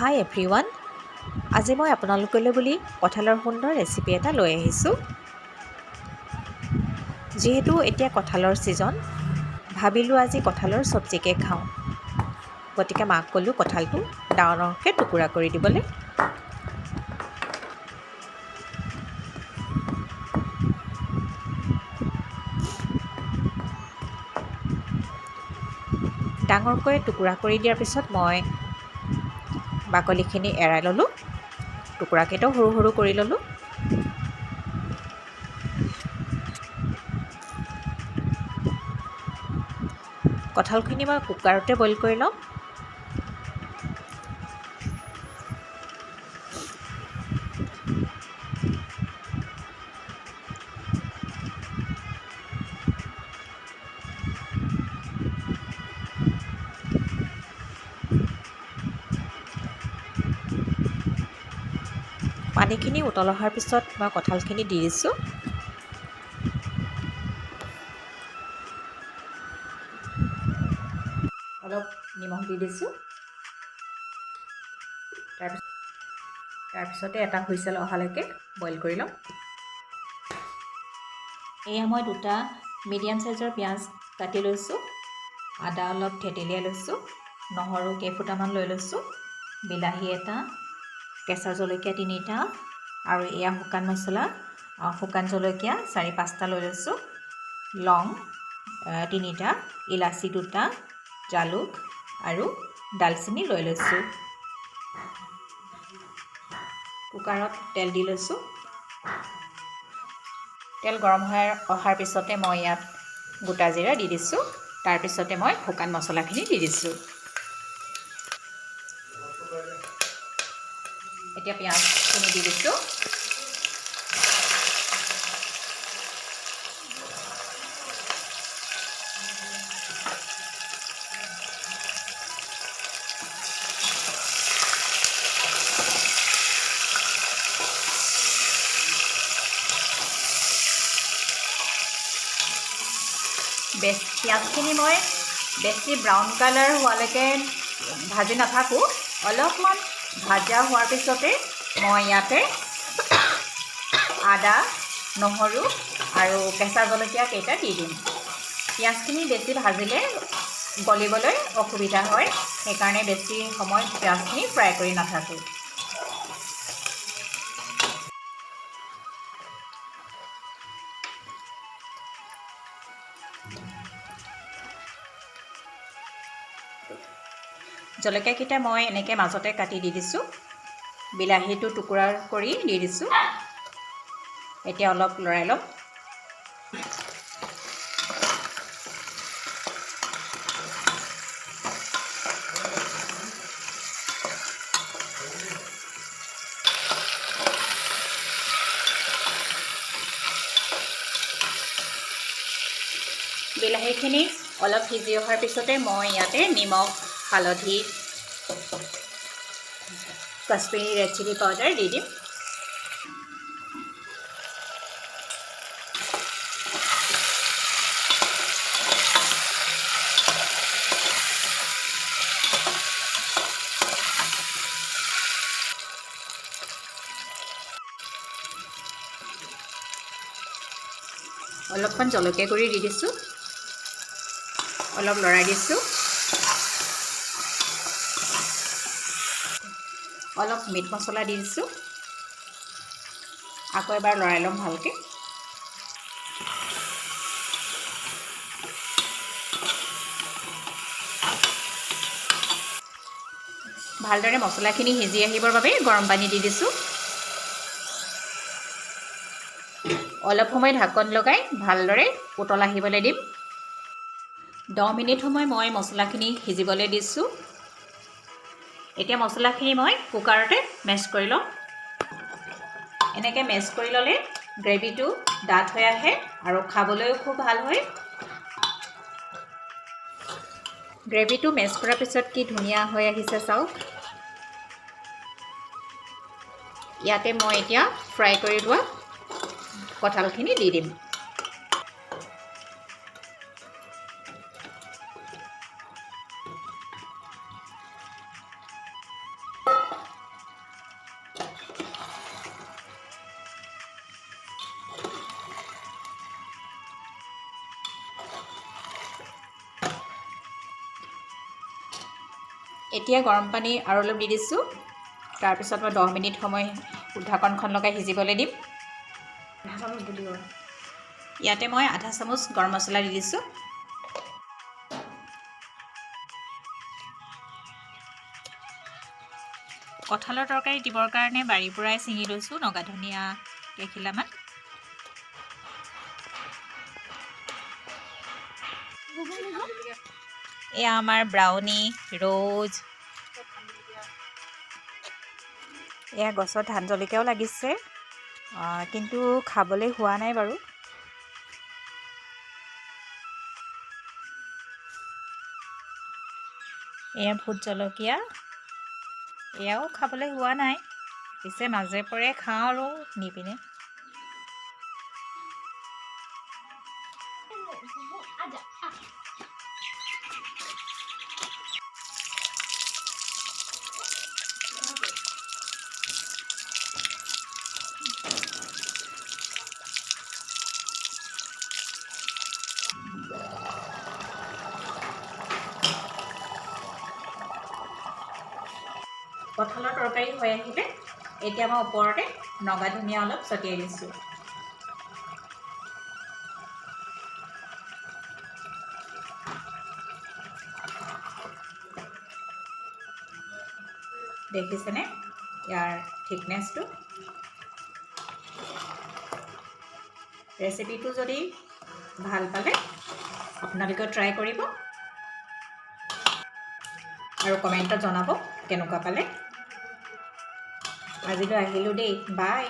হাই everyone, আজি মই আপোনালোকলৈ বুলি কঁঠালৰ সুন্দৰ ৰেচিপি এটা লৈ আহিছোঁ। যিহেতু এতিয়া কঁঠালৰ ছিজন, ভাবিলোঁ আজি কঁঠালৰ চব্জিকে খাওঁ। গতিকে মাক ক'লোঁ কঁঠালটো ডাঙৰ ডাঙৰকৈ টুকুৰা কৰি দিবলৈ। ডাঙৰকৈ টুকুৰা কৰি দিয়াৰ পিছত মই বাকলিখিনি এৰাই ল'লোঁ, টুকুৰাকেইটাও সৰু সৰু কৰি ল'লোঁ। কঁঠালখিনি মই কুকাৰতে বইল কৰি ল'ম। পানীখিনি উতল অহাৰ পিছত মই কঁঠালখিনি দি দিছোঁ। অলপ নিমখ দি দিছোঁ। তাৰপিছতে এটা হুইচেল অহালৈকে বইল কৰি ল'ম। এয়া মই দুটা মিডিয়াম চাইজৰ পিঁয়াজ কাটি লৈছোঁ, আদা অলপ থেতেলিয়াই লৈছোঁ, নহৰু কেইফুটামান লৈ লৈছোঁ, বিলাহী এটা, কেঁচা জলকীয়া 3টা আৰু এয়া শুকান মছলা, শুকান জলকীয়া 4-5টা লৈ লৈছোঁ, লং 3টা, ইলাচি 2টা, জালুক আৰু ডালচেনি লৈ লৈছোঁ। কুকাৰত তেল দি লৈছোঁ। তেল গৰম হৈ অহাৰ পিছতে মই ইয়াত গোটা জিৰা দি দিছোঁ। তাৰপিছতে মই শুকান মছলাখিনি দি দিছোঁ। এতিয়া পিঁয়াজখিনি দি দিছোঁ। পিঁয়াজখিনি মই বেছি ব্ৰাউন কালাৰ হোৱালৈকে ভাজি নাথাকোঁ। অলপমান ভাজা হোৱাৰ পিছতে মই ইয়াতে আদা, নহৰু আৰু কেঁচা জলকীয়া কেইটা দি দিম। পিঁয়াজখিনি বেছি ভাজিলে গলিবলৈ অসুবিধা হয়, সেইকাৰণে বেছি সময় পিঁয়াজখিনি ফ্ৰাই কৰি নাথাকোঁ। জলকীয়াকেইটা মই এনেকৈ মাজতে কাটি দি দিছোঁ। বিলাহীটো টুকুৰা কৰি দি দিছোঁ। এতিয়া অলপ লৰাই ল'ম। বিলাহীখিনি অলপ সিজি অহাৰ পিছতে মই ইয়াতে নিমখ, হালধি, কাশ্মীৰী ৰেড চিলি পাউডাৰ দি দিম। অলপমান জলকীয়া গুড়ি দি দিছোঁ। অলপ লৰাই দিছোঁ। অলপ মিট মছলা দি দিছোঁ। আকৌ এবাৰ লৰাই ল'ম ভালকৈ। ভালদৰে মছলাখিনি সিজি আহিবৰ বাবে গৰম পানী দি দিছোঁ। অলপ সময় ঢাকন লগাই ভালদৰে উতল আহিবলৈ দিম। 10 মিনিট সময় মই মছলাখিনি সিজিবলৈ দিছোঁ। এতিয়া মছলাখিনি মই কুকাৰতে মেছ কৰি ল'ম। এনেকৈ মেছ কৰি ল'লে গ্ৰেভিটো ডাঠ হৈ আহে আৰু খাবলৈও খুব ভাল হয়। গ্ৰেভিটো মেছ কৰাৰ পিছত কি ধুনীয়া হৈ আহিছে চাওক। ইয়াতে মই এতিয়া ফ্ৰাই কৰি লোৱা কঁঠালখিনি দি দিম। এতিয়া গৰম পানী আৰু অলপ দি দিছোঁ। তাৰপিছত মই 10 মিনিট সময় ঢাকনখন লগাই সিজিবলৈ দিম। আধা চামুচ দিব। ইয়াতে মই আধা চামুচ গৰম মছলা দি দিছোঁ। কঁঠালৰ তৰকাৰী দিবৰ কাৰণে বাৰীৰ পৰাই ছিঙি লৈছোঁ নগা ধনিয়া কেইখিলামান। এয়া আমাৰ ব্ৰাউনি ৰ'জ। এয়া গছত ধান জলকীয়াও লাগিছে, কিন্তু খাবলৈ হোৱা নাই বাৰু। এয়া ভোট জলকীয়া, এয়াও খাবলৈ হোৱা নাই। পিছে মাজে পৰে খাওঁ আৰু নি পিনে। কঁঠালৰ তৰকাৰী হৈ আহিলে। এতিয়া মই ওপৰতে নগা ধনিয়া অলপ ছটিয়াই দিছোঁ। দেখিছেনে ইয়াৰ থিকনেছটো? ৰেচিপিটো যদি ভাল পালে আপোনালোকেও ট্ৰাই কৰিব আৰু কমেণ্টত জনাব কেনেকুৱা পালে। আজিলৈ আহিলোঁ দেই, বাই।